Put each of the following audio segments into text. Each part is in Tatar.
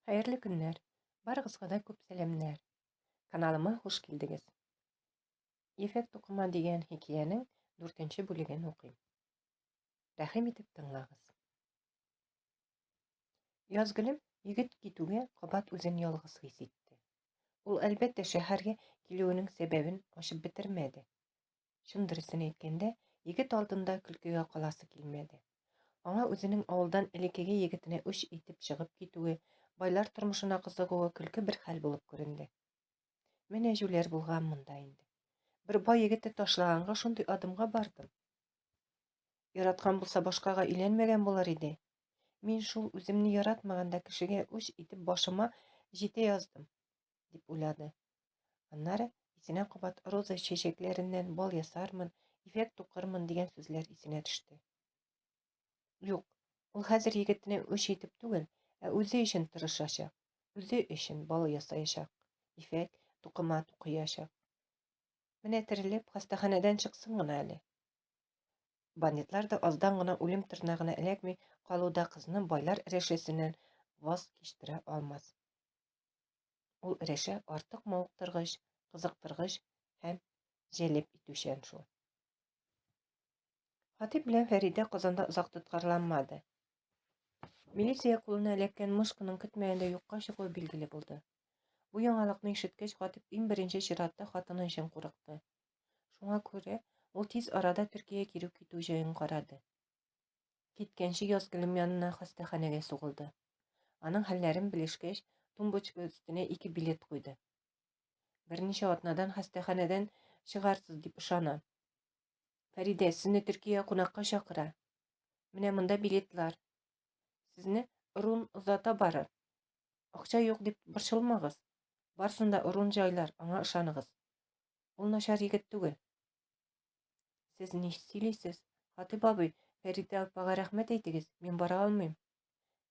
Хәерле көннәр! Барыгызга да күп сәламнәр! Каналыма хуш килдегез! Ефәк тукыма дигән хикәянең дүртенче бүлеген укыйм. Рәхим итеп тыңлагыз. Язгөлем егет китүгә кабат үзен ялгыз хис итте. Ул, әлбәттә, шәһәргә килүенең сәбәбен ачып бетермәде. Чын дөресен әйткәндә, егет алдында көлкегә каласы килмәде. Аңа үзенең авылдан элеккеге егетенә үч итеп чыгып китүе, байлар тормышына кызыгуы көлке бер хәл булып күренде. Менә җүләр булганмын да инде. Бер бай егете ташлаганга шундый адымга бардым. Яраткан булса, башкага өйләнмәгән булыр иде. Мин шул үземне яратмаганда кешегә үч итеп башыма җитә яздым. дип уйлады. Аннары исенә кабат роза чәчәкләреннән бал ясармын, ефәк тукырмын дигән сүзләр исенә төште. Юк, ул хәзер егетенә үч итеп түгел, ә үзе өчен тырышачак, үзе өчен бал ясаячак, ефәк тукыма тукыячак. Менә терелеп, хастаханәдән чыксын гына әле. Бандитлар да аздан гына үлем тырнагына эләкми калуда кызны байлар рәшәсеннән ваз кичтерә алмас. Ул рәшә артык мавыктыргыч, кызыктыргыч һәм җәлеп итүчән шул. Хатип белән Фәридә Казанда озак тоткарланмады. Милиция кулына эләккән мышканың көтмәгәндә юкка чыгуы билгеле булды. Бу яңалыкны ишеткәч, Хатип иң беренче чиратта хатыны өчен курыкты. Шуңа күрә ул тиз арада Төркиягә кире китү җаен карады. Киткәнче Язгөлем янына хастаханәгә сугылды. Аның хәлләрен белешкәч, тумбочка өстенә ике билет куйды. Берничә атнадан хастаханәдән чыгарсыз дип ышанам. Фәридә, сезне Төркиягә кунакка чакыра. Менә монда билетлар. Сезне Рун озата барыр. Акча юк дип борчылмагыз. Барсын да Рун җайлар, аңа ышаныгыз. Ул начар егет түгел. Сез ни сөйлисез? Хатыйп абый, Фәридә апага рәхмәт әйтегез, мин бара алмыйм.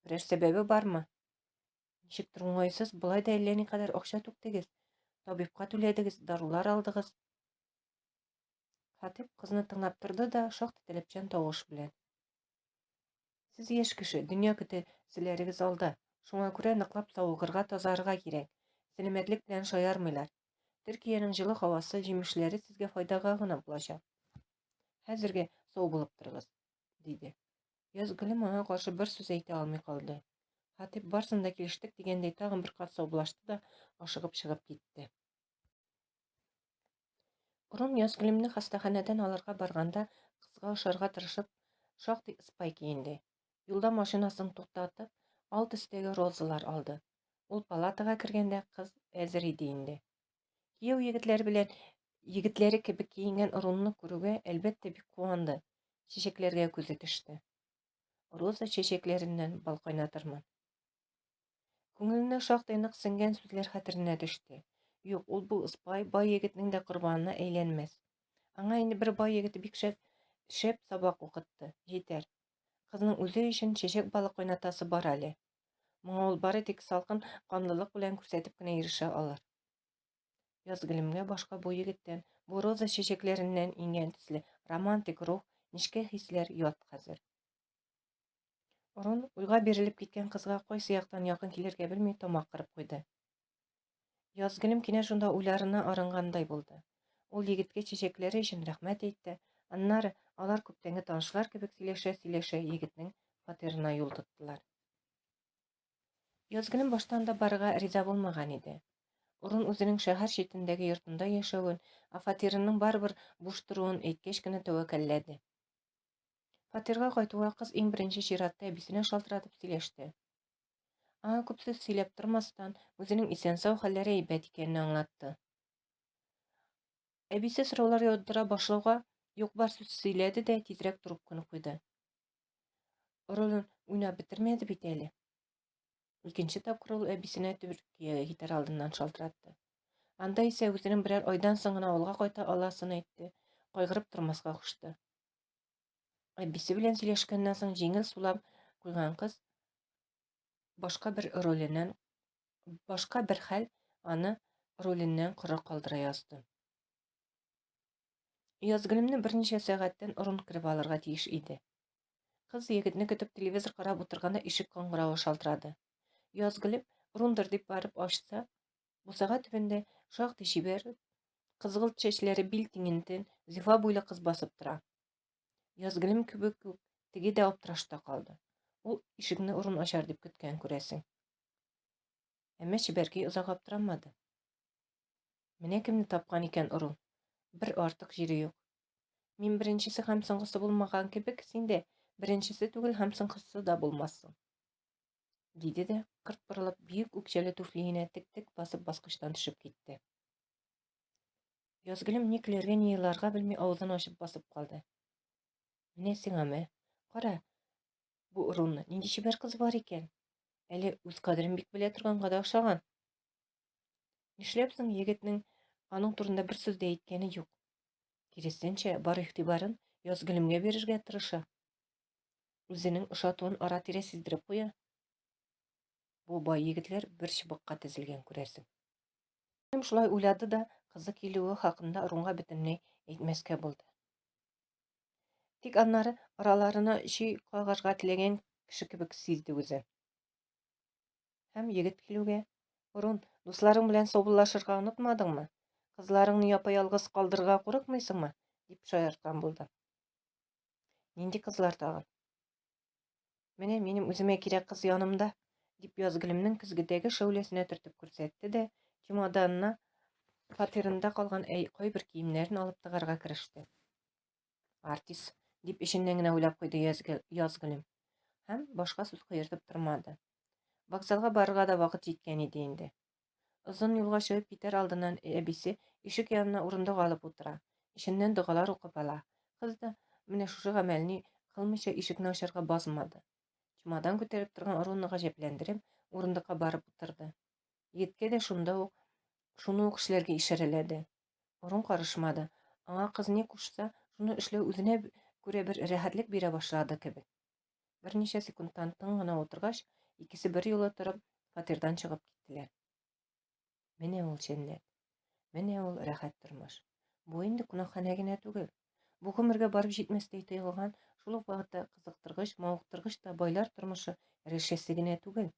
Берәр сәбәбе бармы? Ничектер уңайсыз, болай да әллә никадәр акча түктегез. Табибка түләдегез, дарулар алдыгыз. Хатыйп кызны тыңлап торды да, шактый таләпчән тавыш белән. Сез яшь кеше, дөнья көтәселәрегез алда. Шуңа күрә ныклап савыгырга, тазарырга кирәк. Сәламәтлек белән шаярмыйлар. Төркиянең җылы һавасы, җимешләре сезгә файдага гына булачак. Хәзергә сау булып торыгыз, диде. Язгөлем аңа каршы бер сүз әйтә алмый калды. Хатип барсын да килештек дигәндәй тагын бер кат саубуллашты да ашыгып чыгып китте. Рум Язгөлемне хастаханәдән алырга барганда, кызга ошарга тырышып, шактый ыспай киенде. Юлда машинасын туктатып, ал төстәге розалар алды. Ул палатага кергәндә, кыз әзер иде инде. Кияү егетләре белән егетләре кебек киенгән Рунны күрүгә, әлбәттә, бик куанды. Чәчәкләргә күзе төште. Роза чәчәкләреннән бал кайнатырмын. Күңеленә шактый нык сеңгән сүзләр хәтеренә төште. Юк, ул бу ыспай бай егетнең дә корбанына әйләнмәс. Аңа инде бер бай егете бик шәп, шәп сабак укытты. Җитәр. Кызның үзе өчен чәчәк балы кайнатасы бар әле. Моңа ул бары тик салкын канлылык белән күрсәтеп кенә ирешә алыр. Язгөлемгә башка бу егеттән, бу роза чәчәкләреннән иңгән төсле романтик рух, нечкә хисләр ят хәзер. Орун, уйга бирелеп киткән кызга кайсы яктан якын килергә белми, тамак кырып куйды. Язгөлем кинәт шунда уйларына арынгандай булды. Ул егеткә чәчәкләре өчен рәхмәт әйтте, аннары алар күптәнге танышлар кебек сөйләшә-сөйләшә егетнең фатирына юл тоттылар. Язгөлем башта анда барырга риза булмаган иде. Урын үзенең шәһәр читендәге йортында яшәвен, ә фатирының барыбер буш торуын әйткәч кенә тәвәккәлләде. Фатирга кайтуга кыз иң беренче чиратта әбисенә шалтыратып сөйләште. Аңа күп сүз сөйләп тормастан, үзенең исән-сау хәлләре әйбәт икәнен аңлатты. Әбисе сораулар яудыра башлауга, юк-бар сүз сөйләде дә тизрәк трубканы куйды. Ролен уйнап бетермәде бит әле. Икенче тапкыр ул әбисенә Төркиягә китәр алдыннан шалтыратты. Анда исә үзенең берәр айдан соң гына авылга кайта аласын әйтте, кайгырып тормаска кушты. Әбисе белән сөйләшкәннән соң җиңел сулап куйган кыз башка бер роленнән башка бер хәл аны роленнән коры калдыра язды. Язгөлемне берничә сәгатьтән орын кереп алырга тиеш иде. Кыз егетне көтеп телевизор карап утырганда ишек кыңгыравы шалтырады. Язгөлем Рундыр дип барып ачса, бусага төбендә шактый чибәр, кызгылт чәчләре бил тиңентен, зифа буйлы кыз басып тора. Язгөлем кебек үк теге дә аптырашта калды. Ул ишекне урын ачар дип көткән, күрәсең. Әмма чибәркәй озак аптырамады. Менә кемне тапкан икән Орун. Бер артык җире юк. Мин беренчесе һәм соңгысы булмаган кебек, син дә беренчесе түгел һәм соңгысы да булмассың. Диде дә, кырт борылып, биек үкчәле туфлиенә тек-тек басып баскычтан төшеп китте. Язгөлем ни көләргә, ни еларга белми авызын ачып басып калды. Менә сиңа мә. Кара, бу урынны нинди чибәр кыз бар икән. Әле үз кадерен бик белә торганга да охшаган. Нишләп соң егетнең аның турында бер сүз дә әйткәне юк? Киресенчә, бар игътибарын Язгөлемгә бирергә тырыша. Үзенең ошатуын ара-тирә сиздереп куя. Бу бай егетләр бер чыбыкка тезелгән, күрәсең. Һәм шулай уйлады да, кызы килүе хакында Рунга бөтенләй әйтмәскә булды. Тик аннары араларына чөй кагарга теләгән кеше кебек сизде үзен. Һәм егет килүгә, Рун, дусларың белән саубуллашырга онытмадыңмы? Кызларыңны япа-ялгыз калдырырга курыкмыйсыңмы? дип шаярткан булды. Нинди кызлар тагын? Менә минем үземә кирәк кыз янымда, дип Язгөлемнең көзгедәге шәүләсенә төртеп күрсәтте дә, чемоданына фатирында калган әй кайбер киемнәрен алып тыгарга кереште. Артист, дип эченнән генә уйлап куйды Язгөлем. Һәм башка сүз кыертып тормады. Вокзалга барырга да вакыт җиткән иде инде. Озын юлга чыгып китәр алдыннан әбисе ишек янына урындык алып утыра, эченнән догалар укып ала. Кыз да менә шушы гамәлне кылмыйча ишекне ачарга базмады. Чемодан күтәреп торган Аруны гаҗәпләндереп, урындыкка барып утырды. Егеткә дә шунда ук шуны ук эшләргә ишарәләде. Арун карышмады. Аңа кыз ни кушса, шуны эшләү үзенә күрә бер рәхәтлек бирә башлады кебек. Берничә секундтан тын гына утыргач, икесе берьюлы торып, фатирдан чыгып киттеләр. Менә ул җәннәт. Менә ул рәхәт тормыш. Бу инде кунакханә генә түгел. Бу гомергә барып җитмәстәй тоелган, шул ук вакытта кызыктыргыч, мавыктыргыч та байлар тормышы рәшәсе генә түгел.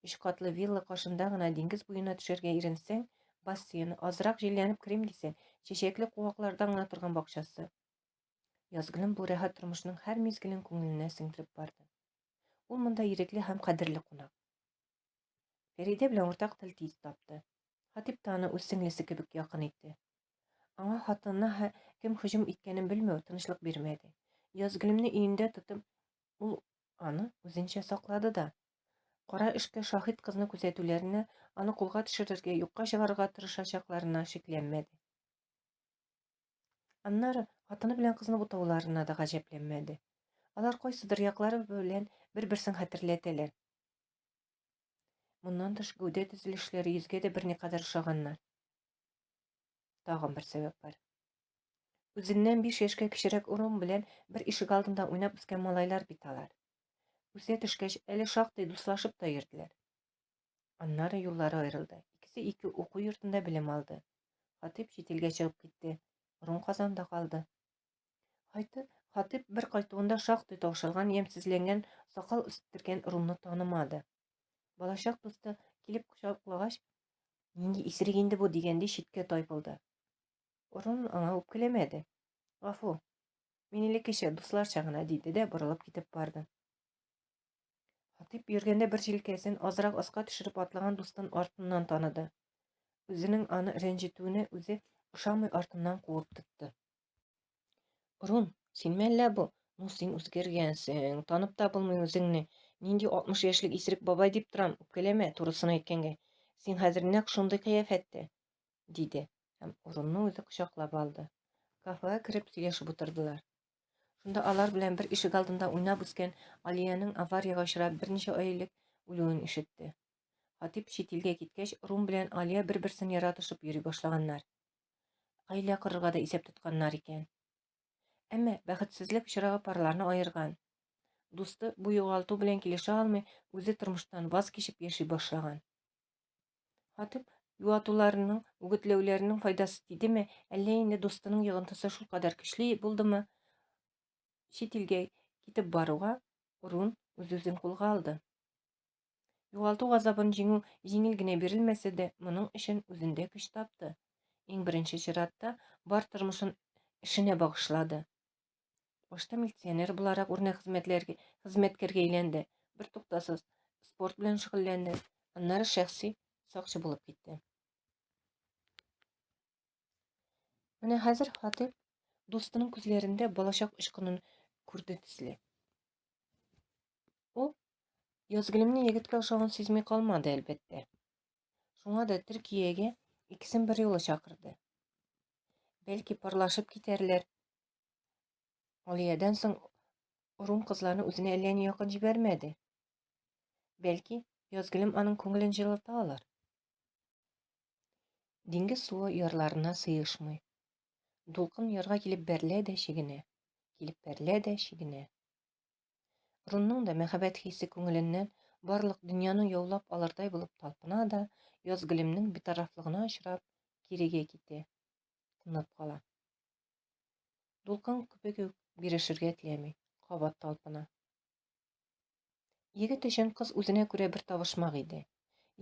Өч катлы вилла каршында гына диңгез буена төшәргә иренсәң, бассейны, азрак җилләнеп керим дисәң, чәчәкле куаклардан гына торган бакчасы. Язгөлем бу рәхәт тормышның һәр мизгелен күңеленә сеңдереп барды. Ул монда ирекле һәм кадерле кунак. Фәридә белән уртак тел тиз тапты. Хатип та аны үз сеңлесе кебек якын итте. Аңа хатынына кем һөҗүм иткәнен белмәү тынычлык бирмәде. Язгөлемне өендә тотып, ул аны үзенчә саклады да. Кара эшкә шаһит кызны күзәтүләренә, аны кулга төшерергә, юкка чыгарырга тырышачакларына шикләнмәде. Аннары хатыны белән кызны бутауларына да гаҗәпләнмәде. Алар кайсыдыр яклары белән бер-берсен хәтерләтәләр. Моннан тыш гәүдә төзелешләре йөзгә дә берникадәр ошаганнар. Тагын бер сәбәп бар. Үзеннән 5 яшькә кечерәк Урум белән бер ишегалдында уйнап үскән малайлар бит алар. Үсә төшкәч, әле шактый дуслашып та йөрделәр. Аннары юллары аерылды. Икесе ике уку йортында белем алды. Хатип чит илгә чыгып китте. Рун Казанда калды. Хайты, Хатип бер кайтуында шактый таушалган, ямьсезләнгән, сакал үстергән Рунны танымады. Балачак дусты килеп кочаклагач, нинди исерек инде бу дигәндәй читкә тайпылды. Рун аңа үпкәләмәде. Гафу, мин элеккечә дусларча гына диде дә борылып китеп барды. Хатип йөргәндә бер җилкәсен азрак аска төшереп атлаган дустын артыннан таныды. Үзенең аны рәнҗетүенә үзе ошамый артыннан куып тотты. Рун, синме әллә бу? Ну син үзгәргәнсең, танып та булмый үзеңне. Нинди 60 яшьлек исерек бабай дип торам, үпкәләмә, турысын әйткәнгә. Син хәзер нәкъ шундый кыяфәттә, диде һәм Рунны үзе кочаклап алды. Кафега кереп сөйләшеп утырдылар. Шунда алар белән бер ишегалдында уйнап үскән Алиянең авариягә очрап берничә ай элек үлүен ишетте. Хатип чит илгә киткәч, Рум белән Алия бер-берсен яратышып йөри башлаганнар. Гаилә корырга да исәп тотканнар икән. Әмма бәхетсезлек очрагы парларны аерган. Дусты бу югалту белән килешә алмый, үзе тормыштан ваз кичеп яши башлаган. Хатип юатуларының, үгетләүләренең файдасы тидеме, әллә инде дустының йогынтысы шулкадәр көчле булдымы, чит илгә китеп баруга, Рун үз-үзен кулга алды. Югалту газабын җиңү җиңел генә бирелмәсә дә, моның өчен үзендә көч тапты. Иң беренче чиратта бар тормышын эшенә багышлады. Башта милиционер буларак үрнәк хезмәтләргә, хезмәткәргә әйләнде, бертуктасыз спорт белән шөгыльләнде, аннары шәхси сакчы булып китте. Менә хәзер Хатыйп дустының күзләрендә балачак очкынын күрде төсле. Ул Язгөлемнең егеткә ошавын сизми калмады, әлбәттә. Шуңа да Төркиягә икесен берьюлы чакырды. Бәлки парлашып китәрләр. Алиядән соң Рум кызларны үзенә әллә ни якын җибәрмәде. Бәлки, Язгөлем аның күңелен җылыта алыр. Диңгез суы ярларына сыешмый. Дулкын ярга килеп бәрелә дә чигенә, килеп бәрелә дә чигенә. Рунның да мәхәббәт хисе күңеленнән барлык дөньяны яулап алырдай булып талпына да, Язгөлемнең битарафлыгына очрап, кирегә китә, тынып кала. Дулкын кебек үк бирешергә теләми, кабат талпына. Егет өчен кыз үзенә күрә бер табышмак иде.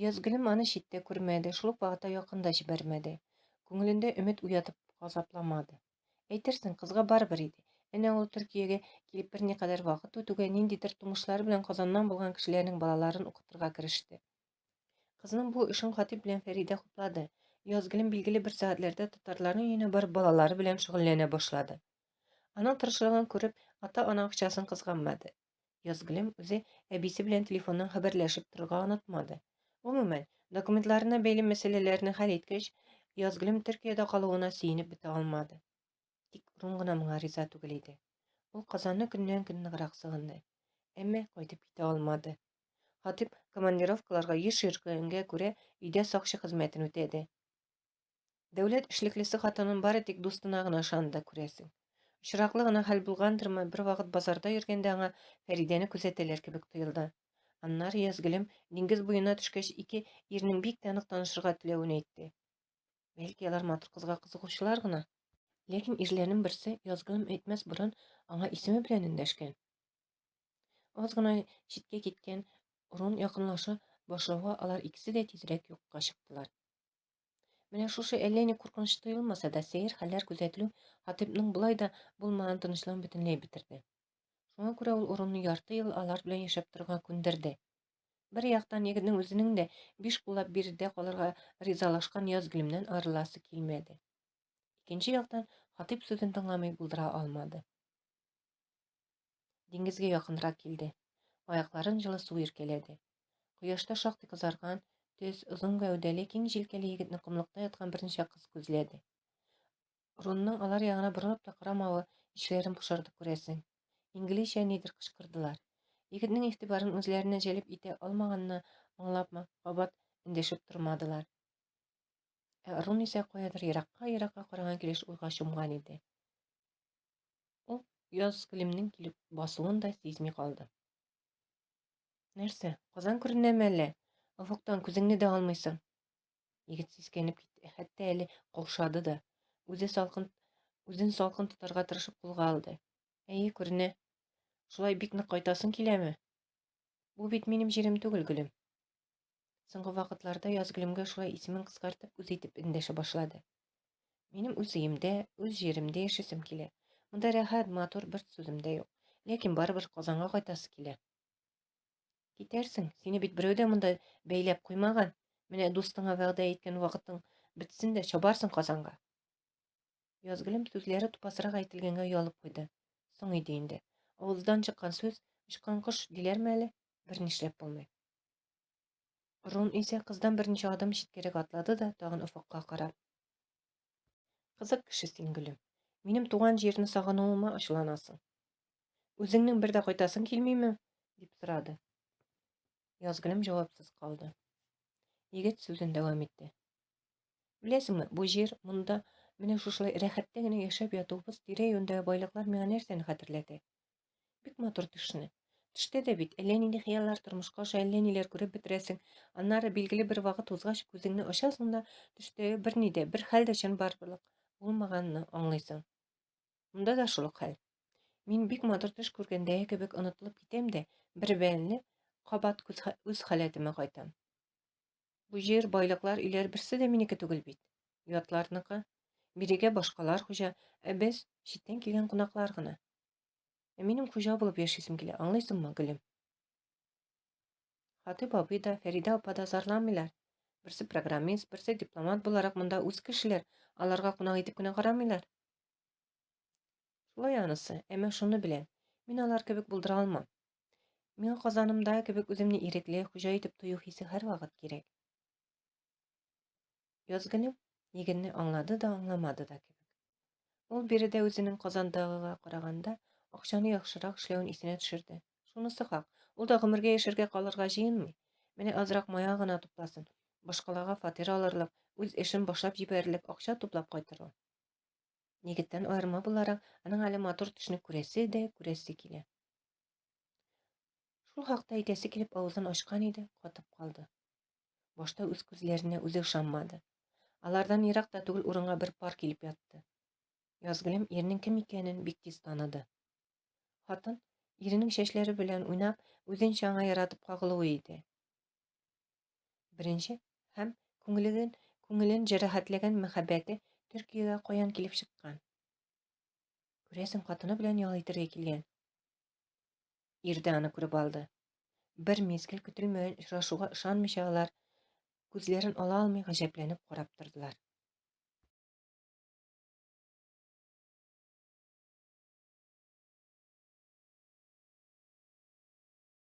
Язгөлем аны читтә күрмәде, шул ук вакытта якын да җибәрмәде. Күңелендә өмет уятып газапламады. Әйтерсең, кызга барыбер иде. Әнә ул Төркиягә килеп берникадәр вакыт үтүгә, ниндидер тумышлары белән Казаннан булган кешеләрнең балаларын укытырга кереште. Кызның бу эшен Хатип белән Фәридә хуплады. Язгөлем билгеле бер сәгатьләрдә татарларның өенә барып балалары белән шөгыльләнә башлады. Аның тырышлыгын күреп, ата-ана акчасын кызганмады. Язгөлем үзе әбисе белән телефоннан хәбәрләшеп торырга онытмады. Гомумән, документларына бәйле мәсьәләләрне хәл иткәч, Язгөлем Төркиядә калуына сөенеп бетә алмады. Тик Рум гына моңа риза түгел иде. Ул Казанны көннән-көн ныграк сагынды. Әмма кайтып китә алмады. Хатип командировкаларга еш йөргәнгә күрә, өйдә сакчы хезмәтен үтәде. Дәүләт эшлеклесе хатынын бары тик дустына гына ышанды, күрәсең. Очраклы гына хәл булгандырмы, бервакыт базарда йөргәндә аңа Фәридәне күзәтәләр кебек тоелды. Аннары Язгөлем диңгез буена төшкәч ике ирнең бик тә нык танышырга теләвен әйтте. Бәлки алар матур кызга кызыгучылар гына. Ләкин ирләрнең берсе Язгөлем әйтмәс борын аңа исеме белән эндәшкән. Аз гына читкә киткән Рон якынлаша башлауга алар икесе дә тизрәк юкка чыктылар. Менә шушы әллә ни куркыныч тоелмаса да, сәер хәлләр күзәтелү Хатыйпның болай да булмаган тынычлыгын бөтенләй бетерде. Шуңа күрә ул урынны ярты ел алар белән яшәп торырга күндерде. Бер яктан егетнең үзенең дә биш куллап биредә калырга ризалашкан Язгөлемнән аерыласы килмәде. Икенче яктан Хатыйп сүзен тыңламый булдыра алмады. Диңгезгә якынрак килде. Аякларын җылы су иркәләде. Кояшта шактый кызарган, төз, озын гәүдәле, киң җилкәле егетне комлыкта яткан берничә кыз күзләде. Рунның алар ягына борылып та карамавы эчләрен пошырды, күрәсең. Инглизчә нидер кычкырдылар. Егетнең игътибарын үзләренә җәлеп итә алмаганны аңлапмы, кабат эндәшеп тормадылар. Ә Рун исә каядыр еракка-еракка караган килеш уйга чумган иде. Ул Язгөлемнең килеп басуын да сизми калды. Нәрсә, Казан күренәме әллә? Офыктан күзеңне дә алмыйсың. Егет сискәнеп китте, хәтта әле каушады да. Үзе салкын, үзен салкын тотарга тырышып кулга алды. Әйе, күренә. Шулай бик нык кайтасың киләме? Бу бит минем җирем түгел, гөлем. Соңгы вакытларда Язгөлемгә шулай исемен кыскартып, үзе итеп эндәшә башлады. Минем үз өемдә, үз җиремдә яшисем килә. Монда рәхәт, матур, бер сүзем дә юк. Ләкин барыбер Казанга кайтасы килә. Китәрсең, сине бит берәү дә монда бәйләп куймаган. Менә дустыңа вәгъдә иткән вакытың бетсен дә, чабарсың Казанга. Язгөлем сүзләре тупасрак әйтелгәнгә оялып куйды. Соң иде инде. Авыздан чыккан сүз, очкан кош диләрме әле? Бернишләп булмый. Рун исә кыздан берничә адым читкәрәк атлады да тагын офыкка карап. Кызык кеше син, гөлем. Минем туган җирне сагынуыма ачуланасың. Үзеңнең бер дә кайтасың килмиме? дип сорады. Язгөлем җавапсыз калды. Егет сүзен дәвам итте. Беләсеңме, бу җир, монда менә шушылай рәхәттә генә яшәп ятуыбыз тирә-юньдәге байлыклар миңа нәрсәне хәтерләтә? Бик матур төшне. Төштә дә бит әллә нинди хыяллар тормышка аша, әллә ниләр күреп бетерәсең. Аннары билгеле бер вакыт узгач, күзеңне ачасың да, төштәге берни дә, бер хәл дә чынбарлык булмаганны аңлыйсың. Монда да шул ук хәл. Мин бик матур төш күргәндәге кебек онытылып китәм дә, бер мәлне Кабат үз халәтемә кайтам. Бу җир, байлыклар, өйләр берсе дә минеке түгел бит. Ятларныкы. Бирегә башкалар хуҗа, ә без читтән килгән кунаклар гына. Ә минем хуҗа булып яшисем килә, аңлыйсыңмы, гөлем? Хатыйп абый да, Фәридә апа да зарланмыйлар. Берсе программист, берсе дипломат буларак монда үз кешеләр, аларга кунак итеп кенә карамыйлар. Шулай анысы, әмма шуны беләм, мин алар кебек булдыра алмам. Миңа Казанымда кебек үземне ирекле, хуҗа итеп тою хисе һәрвакыт кирәк. Язгөлем егетне аңлады да, аңламады да кебек. Ул биредә үзенең Казандагыга караганда акчаны яхшырак эшләвен исенә төшерде. Шунысы хак, ул да гомергә яшәргә калырга җыенмый. Менә азрак мая гына тупласын, башкалага фатир алырлык, үз эшен башлап җибәрерлек акча туплап кайтыр ул. Егеттән аерма буларак, аның әле матур төшне күрәсе дә күрәсе килә. Шул хакта әйтәсе килеп авызын ачкан иде, катып калды. Башта үз күзләренә үзе ышанмады. Алардан ерак та түгел урынга бер пар килеп ятты. Язгөлем ирнең кем икәнен бик тиз таныды. Хатын, иренең чәчләре белән уйнап, үзенчә аңа яратып кагылуы иде. Беренче һәм күңелен, күңелен җәрәхәтләгән мәхәббәте Төркиягә каян килеп чыккан? Күрәсең, хатыны белән ял итәргә килгән. Ир дә аны күреп алды. Бер мизгел көтелмәгән очрашуга ышанмыйча алар күзләрен ала алмый гаҗәпләнеп карап тордылар.